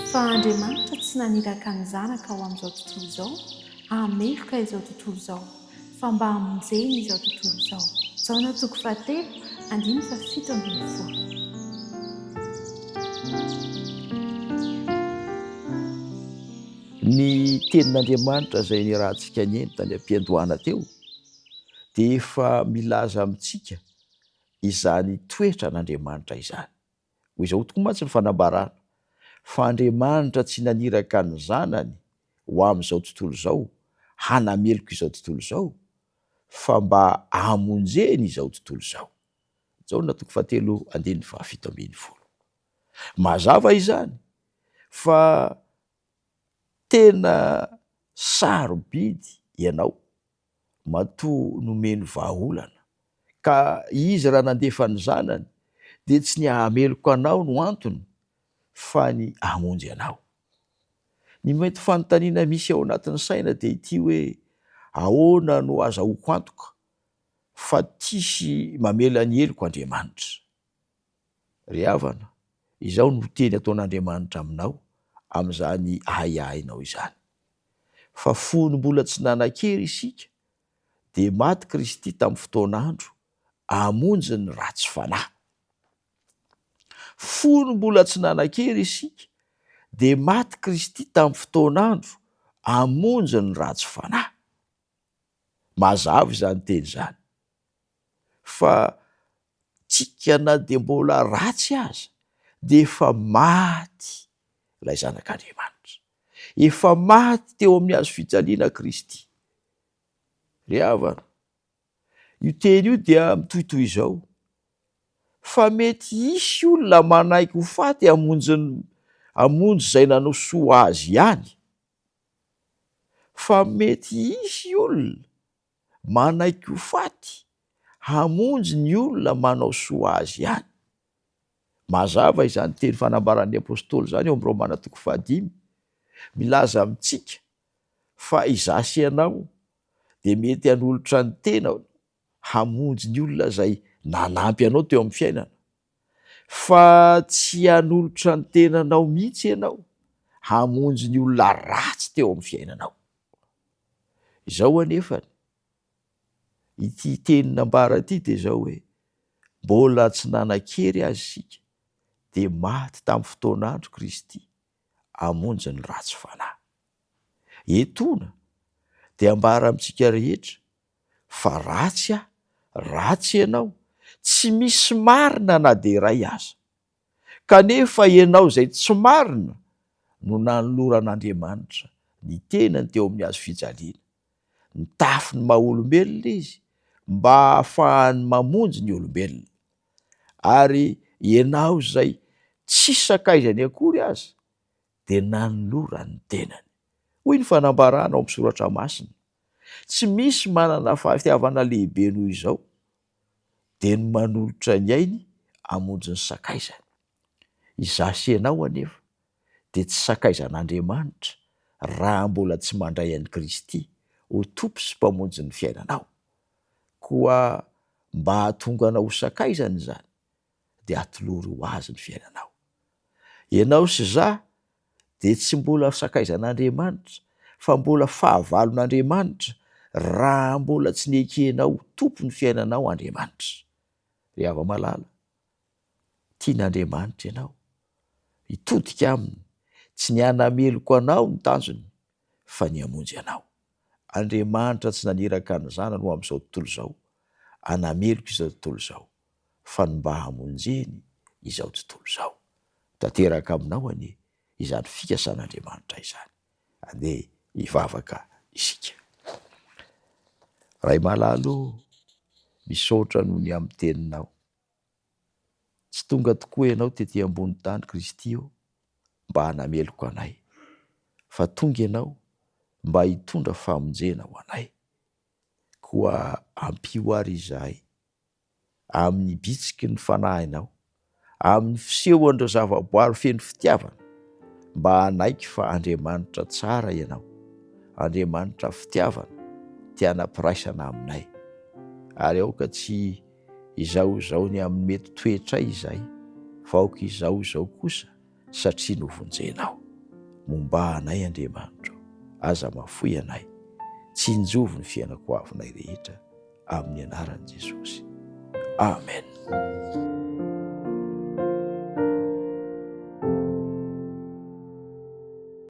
Fa Andriamanitra tsy naniraka ny Zanaka ho amin'izao tontolo izao hahameloka izao tontolo izao, fa mba hamonjeny izao tontolo izao. Jaona toko fahatelo, andininy fahafito ambin'ny folo. Ny Tenin'Andriamanitra izay niarahantsika nihaino tany am-piandohana teo dia efa milaza amintsika izany toetran'Andriamanitra izany. Hoy izao tokoa mantsy ny fanambarana, Fa Andriamanitra tsy naniraka ny Zanany ho amin'izao tontolo izao hanameloka izao tontolo izao, fa mba hamonjeny izao tontolo izao. Jaona toko fahatelo andininy fahafito ambin'ny folo. Mazava izany fa tena sarobidy ianao matoa nomeny vahaolana, ka izy raha nandefa ny zanany dia tsy ny hahameloka anao no antony fa ny hamonjy anao. Ny mety fanontaniana misy ao anatin'ny saina dia ity hoe ahoana no azahoako antoka fa tia sy mamela ny heloko Andriamanitra? Ry havana, izao no teny ataon'Andriamanitra aminao amin'izany ahiahinao izany. Fa fony mbola tsy nanan-kery isika, dia maty Kristy tamin'ny fotoan'andro hamonjy ny ratsy fanahy. Fony mbola tsy nanan-kery isika, dia maty Kristy tamin'ny fotoan'andro hamonjy ny ratsy fanahy. Mazava izany teny izany fa tsika na dia mbola ratsy aza dia efa maty ilay zanak'Andriamanitra. Efa maty teo amin'ny hazo fijaliana Kristy. Ry havana, io teny io dia mitohitohy izao, fa mety hisy olona manaiky ho faty hamonjy hamonjy izay nanao soa azy ihany. Fa mety hisy olona manaiky ho faty hamonjy ny olona manao soa azy ihany. Mazava izany teny fanambaran'ny Apostoly izany ao amin'ny Romana toko fahadimy, milaza amintsika fa izaho sy ianao dia mety hanolotra ny tena hamonjy ny olona izay nanampy anao teo amin'ny fiainana, fa tsy hanolotra ny tenanao mihitsy ianao hamonjy ny olona ratsy teo amin'ny fiainanao. Izao anefa, ity teny nambara ity dia izao hoe, mbola tsy nanan-kery aza isika dia maty tamin'ny fotoan'andro Kristy hamonjy ny ratsy fanahy. Etoana dia ambara amintsika rehetra fa ratsy aho, ratsy ianao, tsy misy marina na dia iray aza. Kanefa ianao izay tsy marina no nanoloran'Andriamanitra ny tenany teo amin'ny hazo fijaliana. Nitafy ny maha olombelona Izy mba hahafahany mamonjy ny olombelona. Ary ianao izay tsy sakaizany akory aza dia nanolorany ny tenany. Hoy ny fanambarana ao amin'ny Soratra Masina, Tsy misy manana fitiavana lehibe noho izao, dia ny manolotra ny ainy hamonjy ny sakaizany. Izaho sy ianao anefa dia tsy sakaizan'Andriamanitra raha mbola tsy mandray an'i Kristy ho Tompo sy Mpamonjy ny fiainanao. Koa mba hahatonga anao ho sakaizany izany, dia atolory ho Azy ny fiainanao. Ianao sy izaho dia tsy mbola sakaizan'Andriamanitra fa mbola fahavalon'Andriamanitra raha mbola tsy nekenao ho Tompon'ny fiainanao Andriamanitra. Ry hava-malala, tian'Andriamanitra ianao, hitodika Aminy, tsy ny hanameloka anao no tanjony fa ny hamonjy anao. Andriamanitra tsy naniraka ny Zanany ho amin'izao tontolo izao hanameloka izao tontolo izao fa ny mba hamonjeny izao tontolo izao. Tanteraka aminao anie izany fikasan'Andriamanitra izany. Andeha hivavaka isika. Ray malala ô, misaotra noho ny amin'ny teninao. Tsy tonga tokoa ianao tety ambony tany Kristy ô mba hanameloka anay, fa tonga ianao mba hitondra famonjena ho anay. Koa ampio ary izahay amin'ny bitsiky ny Fanahinao, amin'ny fisehoan'ireo zavaboary feno fitiavana, mba hanaiky fa Andriamanitra tsara Ianao, Andriamanitra fitiavana, te hanam-piraisana aminay. Ary aoka tsy hizahozaho ny amin'ny mety toetray izahay, fa aoka hizahozaho kosa satria novonjenao. Mombà anay Andriamanitra o, aza mahafoy anay, tsinjovy ny fiainako avinay rehetra amin'ny anaran'i Jesosy. Amen.